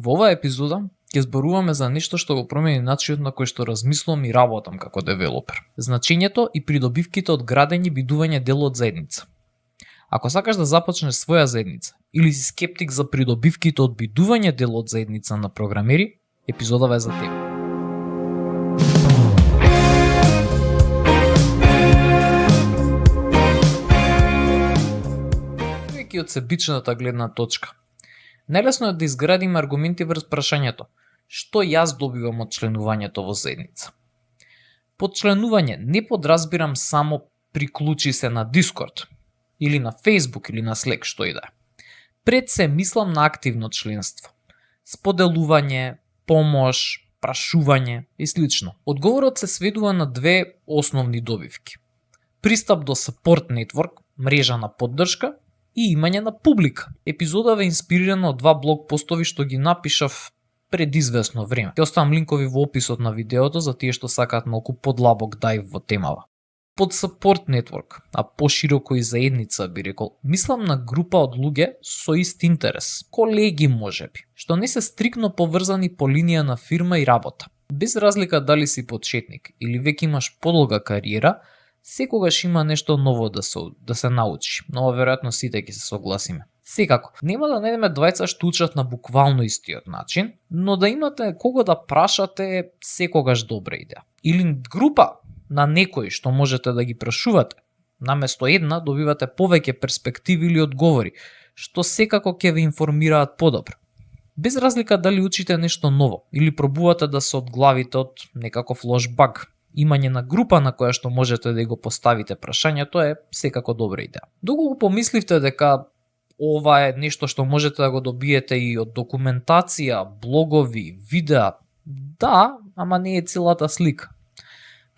Во оваа епизода ќе зборуваме за нешто што го промени начинот на кој што размислувам и работам како девелопер. Значењето и придобивките од градење и бидување дел од заедница. Ако сакаш да започнеш своја заедница или си скептик за придобивките од бидување дел од заедница на програмери, епизодава е за тебе. Од себичната гледна точка. Најлесно е да изградиме аргументи врз прашањето што јас добивам од членувањето во заедница. Под членување не подразбирам само приклучи се на Discord или на Facebook или на Slack, што и да е. Пред се мислам на активно членство, споделување, помош, прашување и слично. Одговорот се сведува на две основни добивки. Пристап до support network, мрежа на поддршка, и имање на публика. Епизодава е инспирирана од два блог постови што ги напишав пред известно време. Ќе оставам линкови во описот на видеото за тие што сакаат малку подлабок дајв во темава. Под support network, а пошироко и заедница би рекол, мислам на група од луѓе со ист интерес, колеги можеби, што не се стрикно поврзани по линија на фирма и работа. Без разлика дали си почетник или веќе имаш подолга кариера, секогаш има нешто ново да се научи, но веројатно сите ќе се согласиме. Секако, нема да најдеме двајца што учат на буквално истиот начин, но да имате кого да прашате е секогаш добра идеја. Или група на некои што можете да ги прашувате, наместо една добивате повеќе перспективи или одговори, што секако ќе ве информираат подобро. Без разлика дали учите нешто ново или пробувате да се одглавите од некаков лош баг. Имање на група на која што можете да го поставите прашањето е секако добра идеја. Доколку помисливте дека ова е нешто што можете да го добиете и од документација, блогови, видеа, да, ама не е целата слика.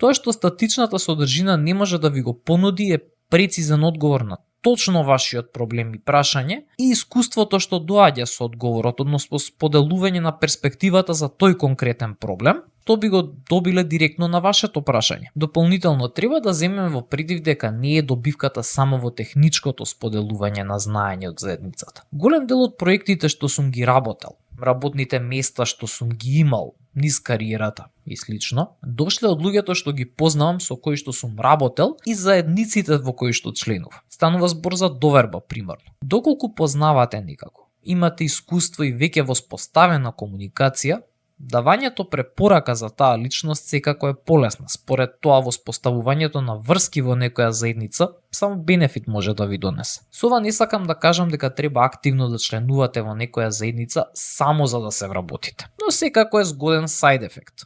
Тоа што статичната содржина не може да ви го понуди е прецизен одговор на точно вашиот проблем и прашање и искуството што доаѓа со одговорот, односно споделување на перспективата за тој конкретен проблем, то би го добиле директно на вашето прашање. Дополнително треба да земеме во предив дека не е добивката само во техничкото споделување на знаење од заедницата. Голем дел од проектите што сум ги работел, работните места што сум ги имал низ кариерата и слично, дошле од луѓето што ги познавам, со кои што сум работел и заедниците во кои што членувам. Станува збор за доверба, примерно. Доколку познавате некако, имате искуство и веќе воспоставена комуникација, давањето препорака за таа личност секако е полесна. Според тоа, воспоставувањето на врски во некоја заедница само бенефит може да ви донесе. Со ова не сакам да кажам дека треба активно да членувате во некоја заедница само за да се вработите, но секако е згоден сайд ефект.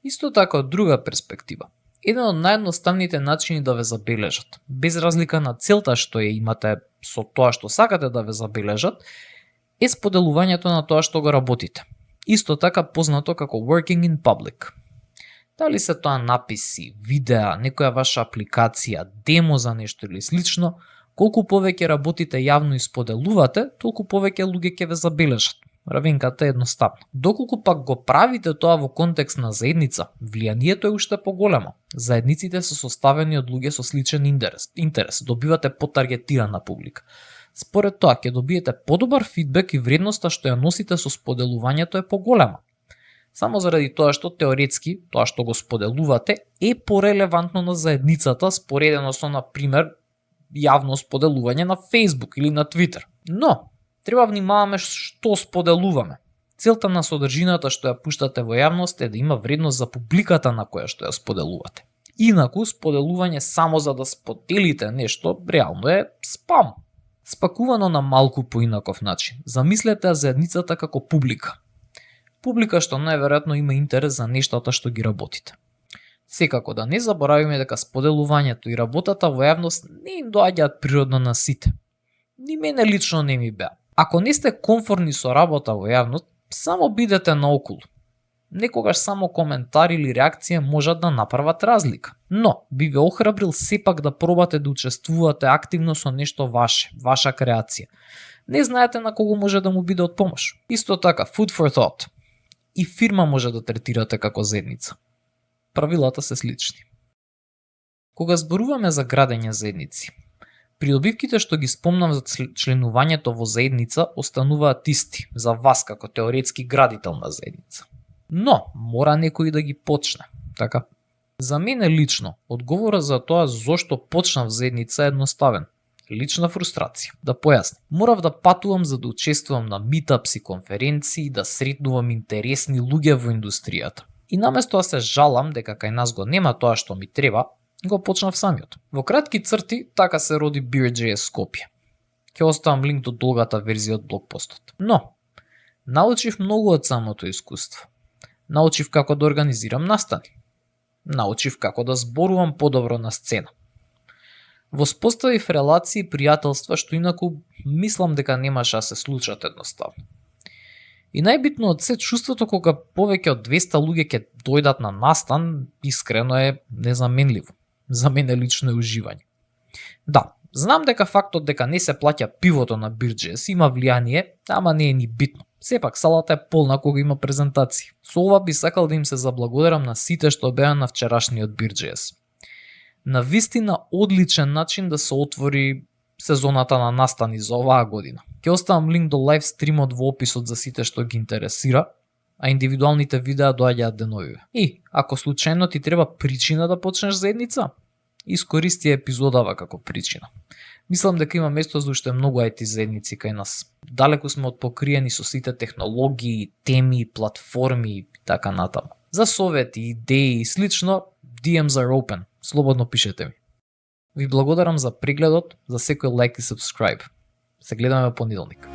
Исто така од друга перспектива, еден од наједноставните начини да ве забележат, без разлика на целта што ја имате со тоа што сакате да ве забележат, е споделувањето на тоа што го работите. Исто така познато како working in public. Дали се тоа написи, видеа, некоја ваша апликација, демо за нешто или слично, колку повеќе работите јавно и споделувате, толку повеќе луѓе ќе ве забележат. Равенката е едноставна. Доколку пак го правите тоа во контекст на заедница, влијанието е уште поголемо. Заедниците се составени од луѓе со сличен интерес, добивате потаргетирана публика. Според тоа, ќе добиете подобар фидбек и вредноста што ја носите со споделувањето е поголема. Само заради тоа што теоретски, тоа што го споделувате е порелевантно на заедницата споредено со, например, јавно споделување на Facebook или на Twitter. Но, треба внимаваме што споделуваме. Целта на содржината што ја пуштате во јавност е да има вредност за публиката на која што ја споделувате. Инаку, споделување само за да споделите нешто, реално е спам. Спакувано на малку поинаков начин. Замислете заедницата како публика. Публика што најверојатно има интерес за нештата што ги работите. Секако да не заборавиме дека споделувањето и работата во јавност не им доаѓаат природно на сите. Ни мене лично не ми беа. Ако не сте комфортни со работа во јавност, само бидете наоколу. Некогаш само коментар или реакција можат да направат разлика. Но, би ве охрабрил сепак да пробате да учествувате активно со нешто ваше, ваша креација. Не знаете на кого може да му биде од помош. Исто така, food for thought. И фирма може да третирате како заедница. Правилата се слични. Кога зборуваме за градење заедници, Придобивките што ги спомнам за членувањето во заедница остануваат исти за вас како теоретски градител на заедница. Но мора некој да ги почне, така? За мене лично, одговорот за тоа зошто почнав заедница е едноставен. Лична фрустрација. Да појаснам. Морав да патувам за да учествувам на митапси, конференции, да сретнувам интересни луѓе во индустријата. И наместо да се жалам дека кај нас го нема тоа што ми треба, го почнав самиот. Во кратки црти, така се роди Beer.js Скопје. Ќе оставам линк до долгата верзија од блогпостот. Но, научив многу од самото искуство. Научив како да организирам настани. Научив како да зборувам подобро на сцена. Воспоставив релации и пријателства што инаку мислам дека немаше да се случат едноставно. И најбитно од се чувството кога повеќе од 200 луѓе ќе дојдат на настан, искрено е незаменливо. За мене лично е уживање. Да, знам дека фактот дека не се плаќа пивото на Beer.js има влијание, ама не е ни битно. Сепак салата е полна кога има презентации. Со ова би сакал да им се заблагодарам на сите што беа на вчерашниот Beer.js. На вистина одличен начин да се отвори сезоната на настани за оваа година. Ќе оставам линк до лайв стримот во описот за сите што ги интересира, а индивидуалните видеа доаѓаат деновиве. И, ако случајно ти треба причина да почнеш заедница, искористи епизодава како причина. Мислам дека има место за уште многу IT заедници кај нас. Далеку сме од покриени со сите технологии, теми, платформи и така натаму. За совети, идеи и слично, DMs are open. Слободно пишете ми. Ви благодарам за прегледот, за секој лайк и subscribe. Се гледаме во понеделник.